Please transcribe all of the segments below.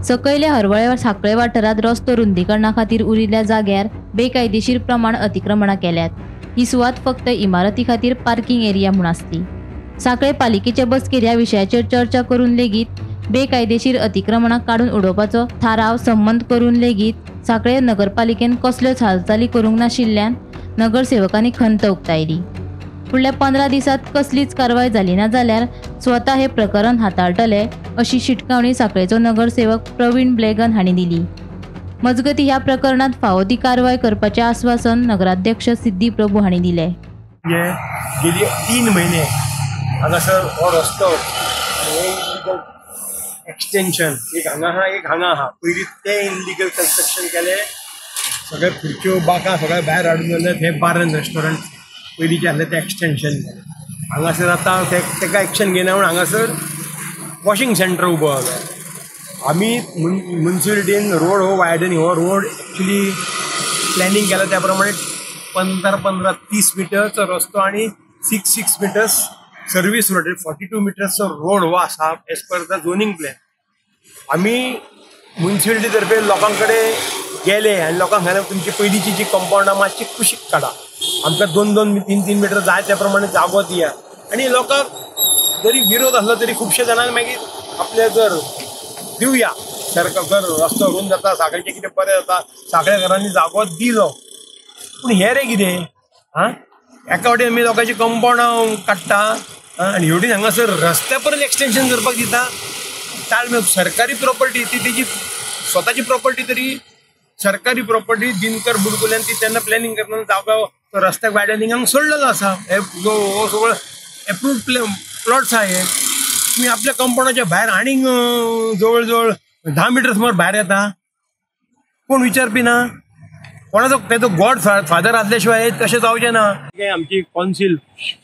सकयले हरवळे सांखळे वाठारांत रस्तो रुंदीकरणा खातीर उरिल्ल्या जाग्यार बेकायदेशीर प्रमाण अतिक्रमणां केल्यात. ही सुवात फक्त इमारती खातीर पार्किंग एरिया म्हूण आसली. सांखळे पालिकेचे बसकेर ह्या विशयाचेर चर्चा करून लेगीत बेकायदेशीर अतिक्रमणां काडून उडोवपाचो थाराव संमत करून लेगीत सांखळे नगरपालिकेन कसल्योच हालचाली करूंक नाशिल्ल्यान नगरसेवकांनी खंत उक्तायली. फुडल्या 15 दिसांत कसलीच कारवाय जाली ना जाल्यार स्वता हे प्रकरण हाताळटले अशी शिटकावणी सांखळेचो नगरसेवक प्रवीण ब्लेगन हांणी दिली. मजगती ह्या प्रकरणात फावो ती कारवाय करपाचें आस्वासन नगराध्यक्ष सिद्धी प्रभू हांणी दिलें. गेली 3 म्हयने हांगासर हो रस्तो एक्सटेन्शन एक हांगा आहा एक हांगा आहा, पयलीं ते इलिगल कन्स्ट्रक्शन केलें, सगळे खुर्च्यो बाकां सगळे भायर हाडून दवरले. हे बार एंड रेस्टॉरंट पयलीं जें आसलें तें एक्सटेन्शन केलें. हांगासर आतां तेका एक्शन घेयना म्हूण हांगासर वॉशिंग सेंटर उबो जाला. आमी मुन्सिपालिटीन रोड हो वायडनिंग हो रोड एक्चुली प्लॅनिंग केला त्या प्रमाणे 15 15 30 मिटर्सचो रस्तो आनी 6 6 मिटर्स सर्वीस रोड, 42 मिटर्सचो रोड हो आसा as per the zoning plan. आमी मुन्सिपालिटी तर्फे लोकां कडेन गेले आनी लोकांक सांगलें तुमची पयलींची जी कंपाउंड आहा मातशी कुशीक काडा, आमकां 2 2 3 3 मिटर जाय त्या प्रमाणे जागो दिया. आनी लोकांक जरी विरोध आसलो तरी खुबशे जाणांक मागीर आपले जर दिवया सरकार जर रस्तो रुंद जाता सांखळेचें कितें बरें जाता सांखळे घरांनी जागो दिलो. पूण हें रे कितें आं, एका वटेन आमी लोकांची कंपाउंडां काडटा आनी हेवटेन हांगासर रस्त्या पर्यंत एक्सटेन्शन करपाक दिता. ताळ सरकारी प्रॉपर्टी ती तेजी स्वताची प्रॉपर्टी तरी सरकारी प्रॉपर्टी दिनकर बुडकुल्यान ती तेन्ना प्लॅनिंग करतना जागो तो रस्त्याक वायडनिंगाक सोडलेलो आसा. हे हो सगळो एप्रूव्ड प्लॉट्स आहा. हे तुमी आपल्या कंपाउंडाच्या भायर आनीक जवळ जवळ 10 मिटर सुमार भायर येता, कोण विचारपी ना कोणाचो. तेजो गॉड फादर आसल्या शिवाय तशें जावचें ना. आमची council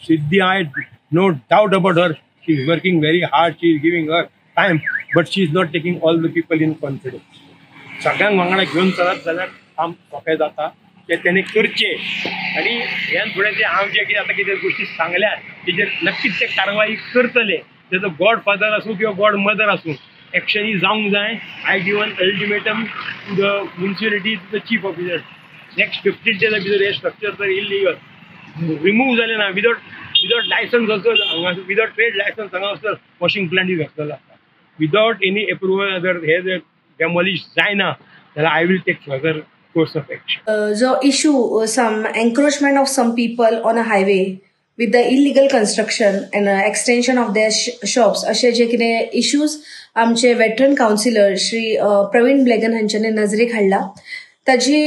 Siddhi, I no doubt about her, she is working very hard, she is giving her time, but she is not taking all the people in confidence. सगळ्यांक वांगडा घेवन चलत जाल्यार काम सोंपें जाता, तें तेणें करचें. आनी ह्यान फुडें तें हांव जें कितें आतां कितें गोश्टी सांगल्यात तेजेर नक्कीच ते कारवाई करतले. तेजो गॉड फादर आसूं किंवा गॉड मदर आसूं, एक्शनी जावंक जाय. I give an ultimatum to the municipality, to the chief officer, next 15 डेजा भितर हें स्ट्रक्चर जर इलिगल रिमूव जालें ना, विदाउट लायसन्स आसत हांगा, विदाउट ट्रेड लायसन्स हांगा आसत वॉशिंग प्लांटूय घातलेलो आसता, विदाउट एनी एप्रुवल जर हे जर डेमोलिश जायना जाल्यार I will take further course of action. जो issue some encroachment of some people on a highway with the illegal construction and extension of their shops अशे जे कितें इश्यूज आमचे वेटरन कावन्सिलर श्री प्रवीण ब्लेगन हांच्यानी नजरेक हाडला, ताजी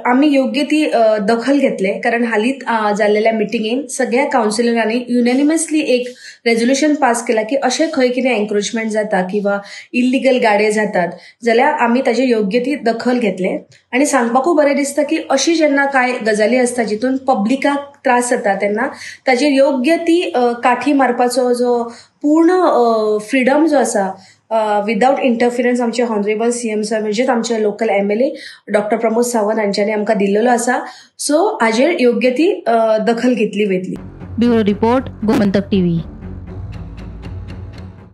आमी योग्य ती दखल घेतले. कारण हालींच जाल्लेल्या मिटिंगेन सगळ्या कावन्सिलरांनी युनॅनिमसली एक रेजोल्युशन पास केला की अशें खंय कितें एन्क्रोचमेंट जाता किंवा इल्लिगल गाडे जातात जाल्यार आमी ताजी योग्य ती दखल घेतले. आनी सांगपाकूय बरें दिसता की अशी जेन्ना कांय गजाली आसता जितून पब्लिकाक त्रास जाता तेन्ना ताजेर योग्य ती काठी मारपाचो जो पूर्ण फ्रिडम जो आसा विदाउट इंटरफिरन्स आमचे ऑनरेबल सीएम सर म्हणजेच आमचे local MLA doctor Pramod Sawant हांच्यांनी आमकां दिल्लेलो आसा. सो हाजेर योग्य ती दखल घेतली वयतली. Bureau report, Gomantak TV.